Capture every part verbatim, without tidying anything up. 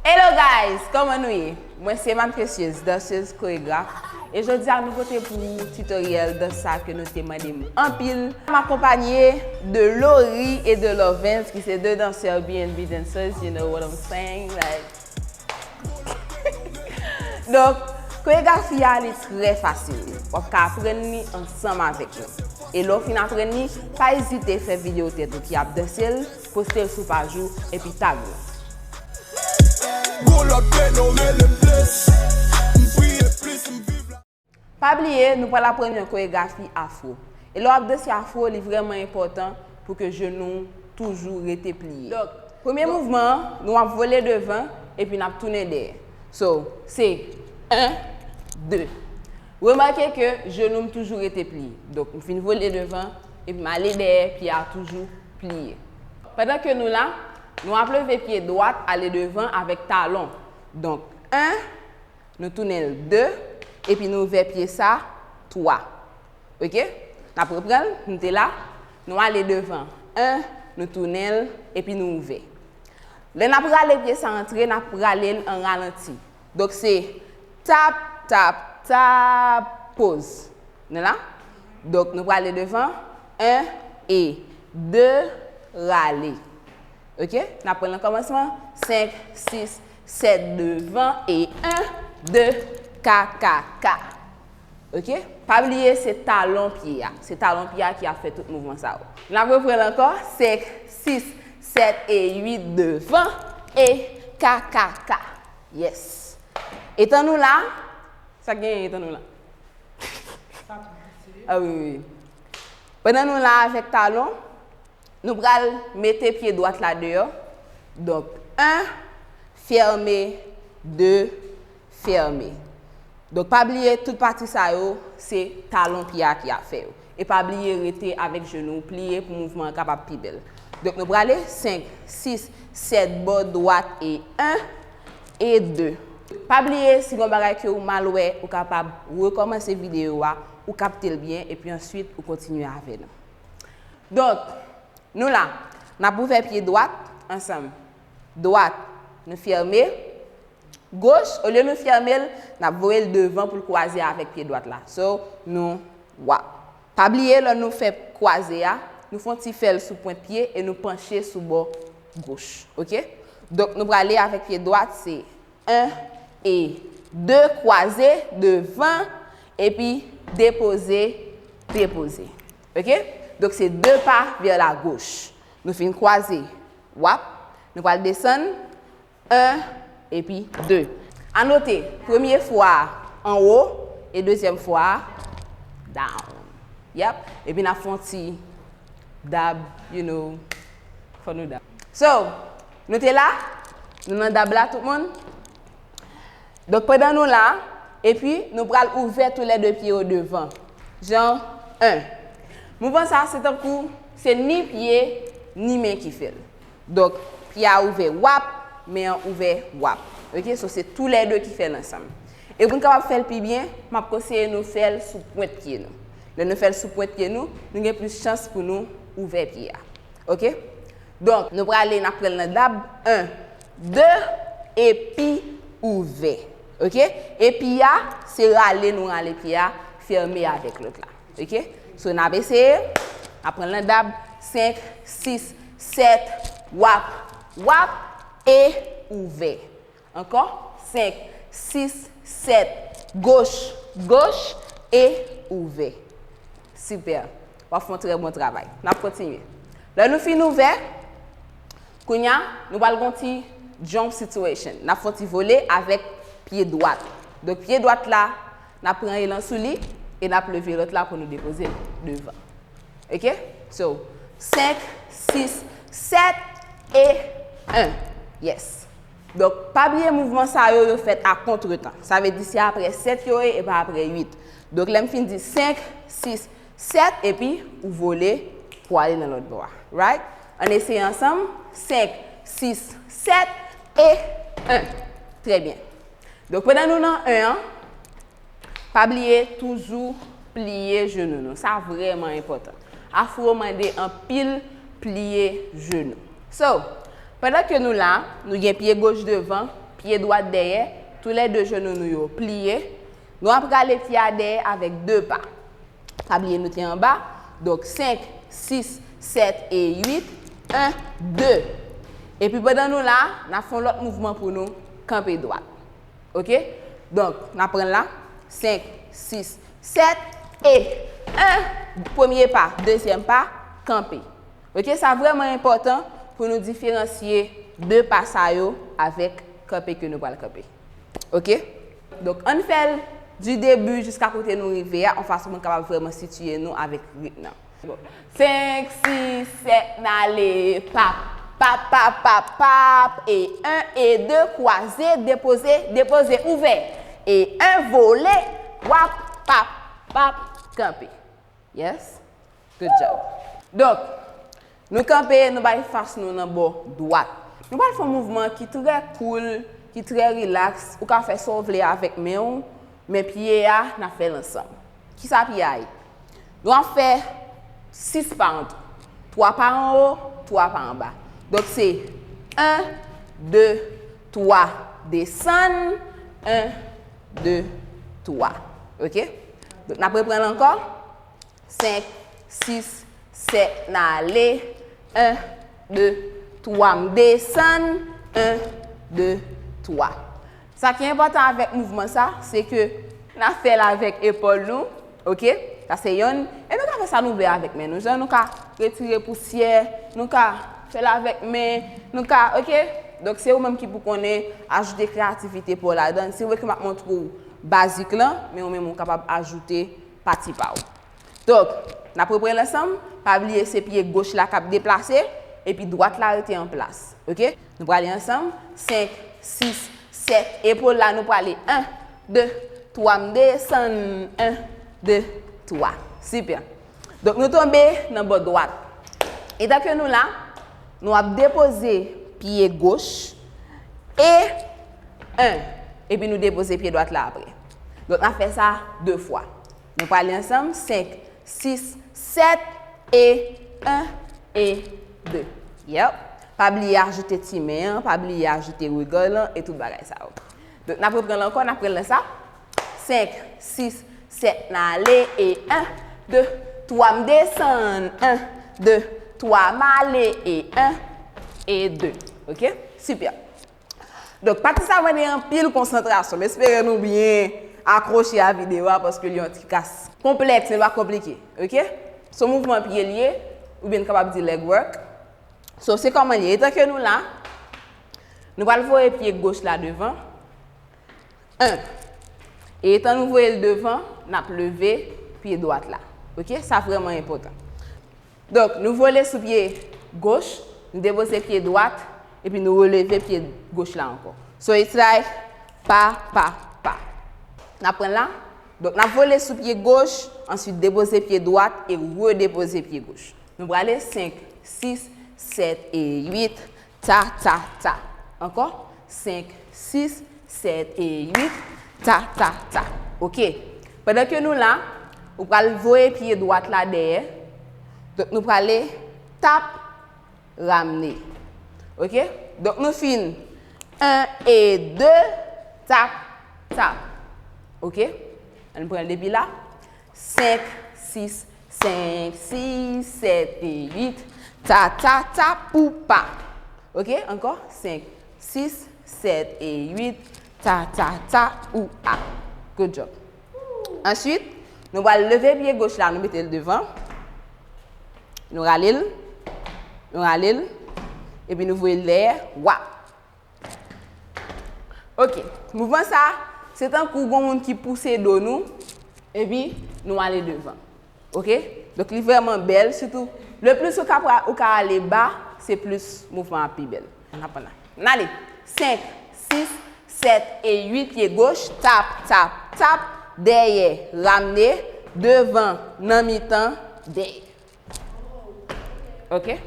Hello guys, kòman nou ye? Mwen se Mamkesyeuz, dansez koregraf, e jodi a nou pote pou ou tutoriel dans sa ke nou te mande m anpil. M akonpanye de Lori e de Lovens ki se de dansè B N B dancers, you know what I'm saying, like. Donk, koregrafi a li trè fasil. W ap ka aprann li ansanm avèk nou. E lè w fin aprann li, pa ezite fè videyo tèt ou ki ap danse l, poste l sou paj ou, epi tag nou. Gon lòt prenon rele m Bless. M priye plis, m viv la. Pa bliye, nou pral aprann yon koregrafi afro. E lè w ap danse afro, li vrèman enpòtan pou ke jenou w toujou rete pliye. Donk, premye mouvman an, nou ap vole devan, epi n ap tounen dèyè. So, se en, de. Remake ke jenou m toujou rete pliye. Donk, m fin vole devan, epi m ale dèyè, pye a toujou pliye. Pandan ke nou la, nou ap leve pye dwat ale devan avèk talon. Donk, en, nou tounen l de, epi nou ouvè pye sa, twa. Oke? N ap reprann l, nou te la, nou ale devan, en, nou tounen l, epi nou ouvè. Lè n ap rale pye sa antre, n ap rale l an ralanti. Donk, se tap, tap, tap, poz. Nou la? Donk, nou prale devan, en e de, rale. Oke? N ap pran nan kòmansman, senk, sis, sèt, devan, e en, de, ka, ka, ka. Oke? Pa bliye, se talon pye a. Se talon pye a ki ap fè tout mouvman sa yo. N ap reprann ankò, senk, sis, sèt e uit, devan, e ka, ka, ka. Yes. Etan nou la, sa k genyen etan nou la? Ah wi, wi, wi. Pandan nou la avèk talon, nou pral mete pye dwat la deyò. Donk, en, fèmen, de, fèmen. Donk, pa bliye, tout pati sa yo, se talon pye a ki ap fè yo. E pa bliye rete avèk jenou w pliye pou mouvman an kapab pi bèl. Donk, nou prale senk, sis, sèt bò dwat e en e de. Pa bliye, si gon bagay ke ou mal wè, ou kapab rekòmanse videyo a, ou kapte l byen, epi answit ou kontinye avè nou. Donk, nou la, n ap ouvè pye dwat ansanm. Dwat, nou fèmen. Goch, olye nou fèmen l, n ap voye l devan pou l kwaze avèk pye dwat la. So, nou wap. Pa bliye, lè nou fè kwaze a, nou fè yon ti fè l sou pwent pye e nou panche sou bò goch. Oke? Donk, nou prale avèk pye dwat, se en e de, kwaze, devan, epi depoze, depoze. Oke? Donk, se de pa vè la goch. Nou fin kwaze, wap, nou pral desann, en, epi de. A note, premye fwa a anwo, e dezyèm fwa a down. Yep. Epi n ap fè yon ti dab, you know, fò nou dab. So, nou te la? Nou nan dab la, tout moun? Donk, pandan nou la, epi nou pral ouvè toulède pye yo devan. Jan en. Mouvman sa, se tankou, se ni pye, ni men ki fè l. Donk, pye a ouvè wap, men an ouvè wap. Oke, so se toulède ki fè l ansanm. E pou n kapab fè l pi byen, m ap konseye nou fè l sou pwent pye nou. Lè nou fè l sou pwent pye nou, nou gen plis chans pou nou ouvè pye a. Oke? Donk, nou prale, n ap pran l nan dab, en, de, epi ouvè. Oke? Epi a, se rale nou rale pye a, fèmen avèk lòt la. Oke? So, n ap eseye. N ap pran l nan dab. Senk, sis, sèt, wap, wap, e ouvè. Ankò. Senk, sis, sèt, goch, goch, e ouvè. Sipè. W ap fè yon trè bon travay. N ap kontinye. Lè nou fin ouvè, kounye a, nou pral gen yon ti jump situation. N ap fè yon ti vole avèk pye dwat. Donk, pye dwat la, n ap pran elan sou li e n ap leve lòt la pou nou depoze l devan. Oke? So, senk, sis, sèt e en. Yes. Donk, pa bliye mouvman sa yo, yo fèt a kontretan. Sa vle di se apre sèt yo ye e pa apre uit. Donk, lè m fin di senk, sis, sèt, epi ou vole pou ale nan lòt bò a. Right? Ann eseye ansanm. Senk, sis, sèt e en. Trè byen. Donk, pandan nou nan en an, pa bliye toujou pliye jenou nou. Sa vrèman enpòtan. Afro mande anpil pliye jenou. So, pandan ke nou la, nou gen pye goch devan, Pye dwat dèyè, toulède jenou nou yo pliye. Nou ap rale pye a dèyè avèk de pa. Pa bliye nou te anba. Donk, senk, sis, sèt e uit, en, de. Epi pandan nou la, n ap fè yon lòt mouvman pou nou kanpe dwat. Oke? Donk, n ap pran la, senk, sis, sèt e en, premye pa, dezyèm pa, kanpe. Oke? Sa vrèman enpòtan pou nou diferansye de pa sa yo avèk kanpe ke nou pral kanpe. Oke? Donk, ann fè l du début jiska kote nou rive a, yon fason pou n kapab vrèman sitiye nou avèk ritm nan. Senk, sis, sèt, n ale, pap, pap, pap, pap, pap, e en, e de, kwaze, depoze, depoze, ouvè, e en, vole, wap, pap, pap, kanpe. Yes? Good job. Donk, nou kanpe, nou bay fas nou nan bò dwat. Nou pral fè yon mouvman ki trè cool, ki trè relax. Ou ka fè sa w vle avèk men w, men pye a, n ap fè l ansanm. Kisa pye a ye? Nou ap fè sis pa an tou. Twa pa anwo, twa pa anba. Donk, se en, de, twa, desann, en, de, twa. Oke? Donk, n ap reprann ankò. Senk, sis, sèt, n ale. En, de, twa, m desann. En, de, twa. Sa ki enpòtan avèk mouvman sa, se ke n ap fè l avèk epòl nou, oke? Sa se yonn. E nou ka fè sa nou vle avèk men nou. Jan nou ka retire pousyè, nou ka fè l avèk men, nou ka, oke? Donk, se ou menm ki pou konnen, ajoute kreyativite pa w ladan. Se vre ke m ap montre w bazik lan, men ou menm ou kapab ajoute pati pa w. Donk, n ap reprann ansanm. Pa bliye se pye goch la k ap deplase, epi dwat la rete an plas. Oke? Nou prale ansanm. Senk, sis, sèt. Epòl la, nou prale. En, de, twa, m desann. En, de, twa. Sipè. Donk, nou tonbe nan bò dwat. Etan ke nou la, nou ap depoze pye goch e en. Epi nou depoze pye dwat la apre. Donk, n ap fè sa de fwa. Nou prale ansanm, senk, sis, sèt, e en, e de. Yep. Pa bliye ajoute ti men an, pa bliye ajoute regard lan e tout bagay sa yo. Donk, n ap reprann l ankò, n ap reprann sa. Senk, sis, sèt, n ale, e en, de, twa, m desann, en, de, twa, m ale, e en, e de. Oke? Sipè. Donk, pati sa mande anpil konsantrasyon. M espere nou byen akwoche a videyo a, paske li yon ti kras konplèks, men pa konplike. Oke? Se yon mouvman pye l ye, oubyen n kapab di leg work. So, se kòman l ye. Etan ke nou la, nou pral voye pye goch la devan. En. E etan nou voye l devan, n ap leve pye dwat la. Oke? Sa vrèman enpòtan. Donk, nou vole sou pye goch, nou depoze pye dwat, epi nou releve pye goch la ankò. So, it's like pa, pa, pa. N ap pran la. Donk, n ap vole sou pye goch, answit depoze pye dwat e redepoze pye goch. Nou prale senk, sis, sèt e uit, ta, ta, ta. Ankò, senk, sis, sèt e uit, ta, ta, ta. Oke. Pandan ke nou la, ou pral voye pye dwat la dèyè. Donk, nou prale tap, ramne. Oke? Donk, nou fin en e de, tap, tap. Oke? Ann pran l depi la. Senk, sis, senk, sis, sèt e uit. Ta, ta, ta, pou pa. Oke? Ankò. Senk, sis, sèt e uit. Ta, ta, ta, ou a. Good job. Answit, nou pral leve pye goch la, nou mete l devan. Nou rale l. Nou rale l. Epi nou voye l dèyè. Wap. Oke. Mouvman sa, se tankou gon moun ki pouse do nou, epi nou ale devan. Oke? Donk, li vrèman bèl, sitou, le plis ou ka pra-, ou ka ale ba, se plis mouvman an ap pi bèl. Ann aprann la. N ale. Senk, sis, sèt e uit, pye goch, tap, tap, tap, dèyè, ramne, devan, nan mitan, dèyè. Oke?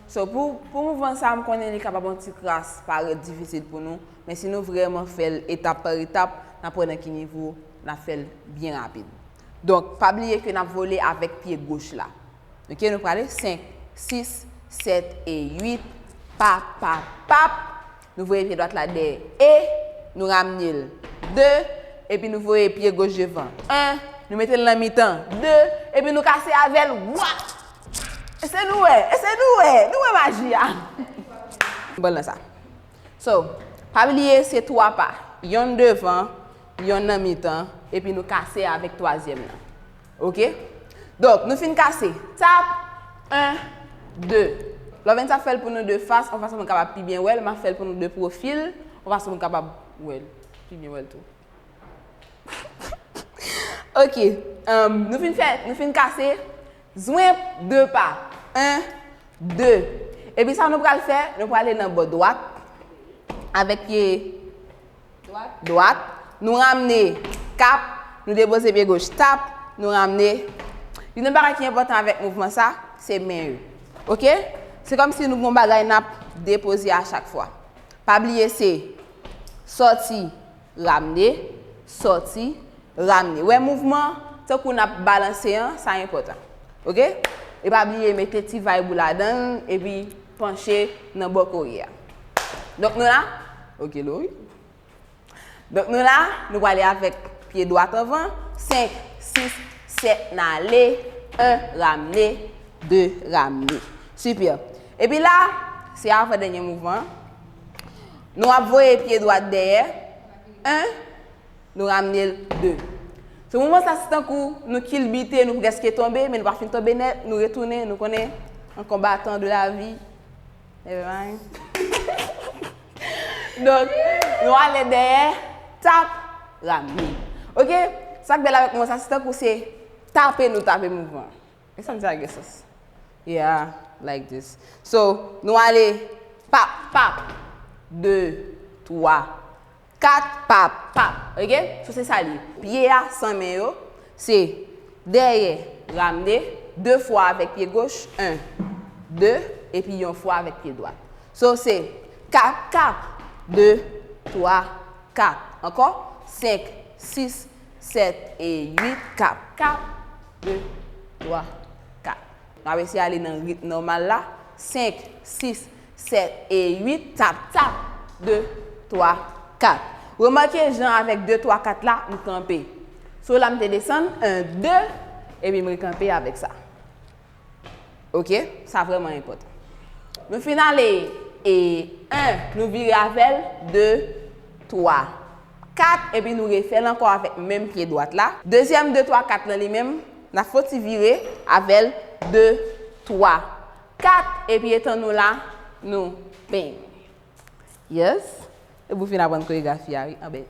So, pou, pou mouvman sa, m konnen li kapab yon ti kras parèt difisil pou nou, men si nou vrèman fè l etap pa etap, n ap wè nan ki nivo n ap fè l byen rapid. Donk, pa bliye ke n ap vole avèk pye goch la. Oke, nou prale senk, sis, sèt e uit, pa, pa, pap. Nou voye pye dwat la dèyè. E, Nou ramne l de, epi nou voye pye goch devan. En, nou mete l nan mitan. De, epi nou kase avè l. Wa! Èske nou wè? Èske nou wè? Nou wè maji a? Bon, nan sa. So, pa bliye se twa pa. Yonn devan, yonn nan mitan, epi nou kase avèk twazyèm nan. Oke? Donk, nou fin kase. Tap, en, de. Lovenn ap fè l pou nou de fas, yon fason pou nou kapab pi byen wè l. M ap fè l pou nou de pwofil, yon fason pou nou kapab wè l, pi byen wè l tou. Oke, um, nou fin fè, nou fin kase. Zwenp, de pa. En, de. Epi sa nou pral fè, nou prale nan bò dwat avèk pye dwat. Nou ramne kap, nou depoze pye goch tap, nou ramne. Youn nan bagay ki enpòtan avèk mouvman sa, se men yo. Oke? Se kòmsi nou gon bagay n ap depoze a chak fwa. Pa bliye se sòti, ramne, sòti, ramne. Wè mouvman, tankou n ap balanse an, sa enpòtan. Oke? E pa bliye mete ti vayb ou ladan l, epi panche nan bò kore a. Donk nou la? Oke, Lori. Donk nou la, nou prale avèk pye dwat anvan. Senk, sis, sèt, n ale. En, ramne. De, ramne. Sipè. Epi la, se avan dènye mouvman an. Nou ap voye pye dwat dèyè. En, nou ramne l. De. Se mouvman sa, se tankou nou kilbite, nou prèske tonbe, men nou pa fin tonbe nèt, nou retounen, nou konnen, en combattant de la vie. Never mind. Donk, nou ale dèyè, tap, ramne. Oke? Sa k bèl avèk mouvman sa, se tankou se tape nou tape mouvman an. E sa m di a gen sans. Yeah, like this. So, nou ale pap, pap. De, twa, kat, pap, pap. Oke? So, se sa l ye. Pye a san men yo. Se dèyè, ramne, de fwa avèk pye goch. En, de, epi yon fwa avèk pye dwat. So, se kap, kap. De, twa, kat. Ankò. Senk, sis, sèt e uit, kap, kap, de, twa, kat. N ap eseye ale nan ritm nòmal la. Senk, sis, sèt e uit, tap, tap, de, twa, kat. Remake jan avèk de, twa, kat la, m kanpe. So la m te desann, en, de, epi m rekanpe avèk sa. Oke? Sa vrèman enpòtan. Nou fin ale e en, nou vire avè l, de, twa, kat, epi nou refè l ankò avèk menm pye dwat la. Dezyèm de, twa, kat lan li menm, n ap fè yon ti vire avè l, de, twa, kat, epi etan nou la, nou peng. Yes. Epi w fin aprann koregrafi a, wi. Anben.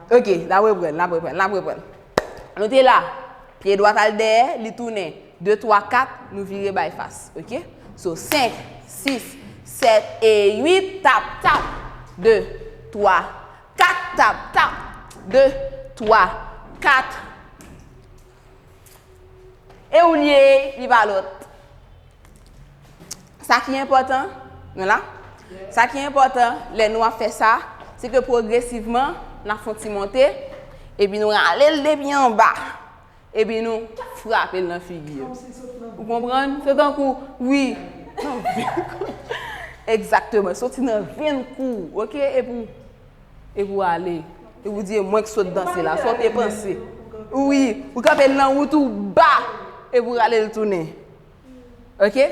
Oke, n ap reprann, n ap reprann, n ap reprann. Nou te la, pye dwat al dèyè, li tounen. De, twa, kat, nou vire bay fas, oke? So, senk, sis, sèt e uit, tap, tap. De, twa, kat, tap, tap. De, twa, kat. E ou l ye, li pa lòt. Sa ki enpòtan, nou la? Sa ki enpòtan, lè nou ap fè sa, se ke pwogresivman, n ap fè yon ti monte, epi nou rale l depi anba, epi nou frape l nan figi yo. Ou konprann? Se tankou, wi. Egzakteman, soti nan venn kou, oke? Epi w Epi w ale. Epi w di, e mwen k sot danse la. Sa w te panse? Wi, ou kanpe l nan wout ou, ba! Epi w rale l tounen. Oke?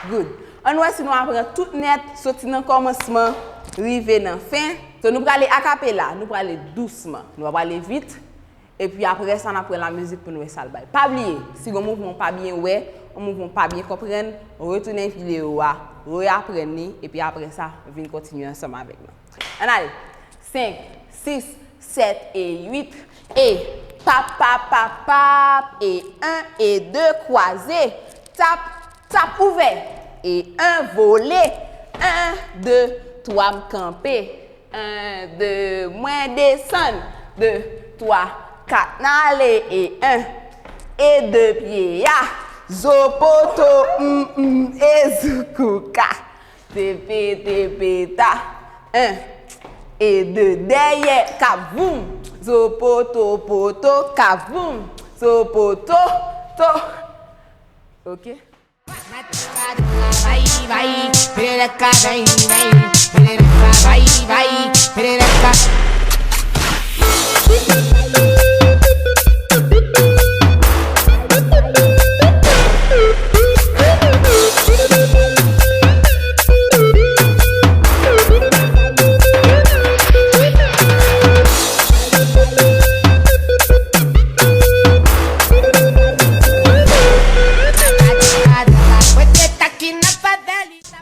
Good. Ann wè si nou aprann tout nèt, soti nan kòmansman, rive nan fen. So, nou prale akapela, nou prale dousman. Nou pa prale vit. Epi apre sa, n ap pran lamizik pou n wè sa l bay. Pa bliye, si gon mouvman w pa byen wè, yon mouvman w pa byen konprann, retounen videyo a, reaprann li, epi apre sa, vin kontinye ansanm avèk nou. Ann ale. Senk, sis, sèt e uit. E, pap, pap, pap, pap. E en, e de, kwaze. Tap, tap, ouvè. E en, vole. En, de, twa, m kanpe. En, de, mwen desann. De, twa, kat, n ale. E en, e de, pye a. Zo, poto, m, m, e zoukouka. Tepe, tepe, ta. En, e de, dèyè, kap, voum. Zo, poto, poto, kap, voum. Zo, poto, to. Oke? Vai, vai, perereca, vem, vem. Perereca, vai, vai,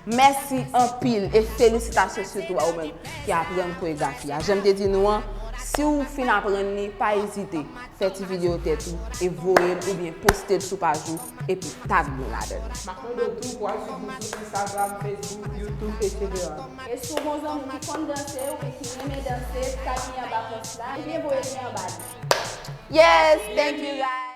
Mèsi anpil e felisitasyon sitou ba ou menm ki aprann koregrafi a. Jan m te di nou an, si w fin aprann li, pa ezite fè ti videyo tèt ou e voye l oubyen poste l sou paj ou epi tag nou ladan l. M ap mande w tou pou al swiv nou sou Instagram, Facebook, YouTube, etsetera. E si w gon zanmi ki konn danse oubyen ki renmen danse, tag li anba pòs la oubyen voye li anba li. Yes, thank you guys.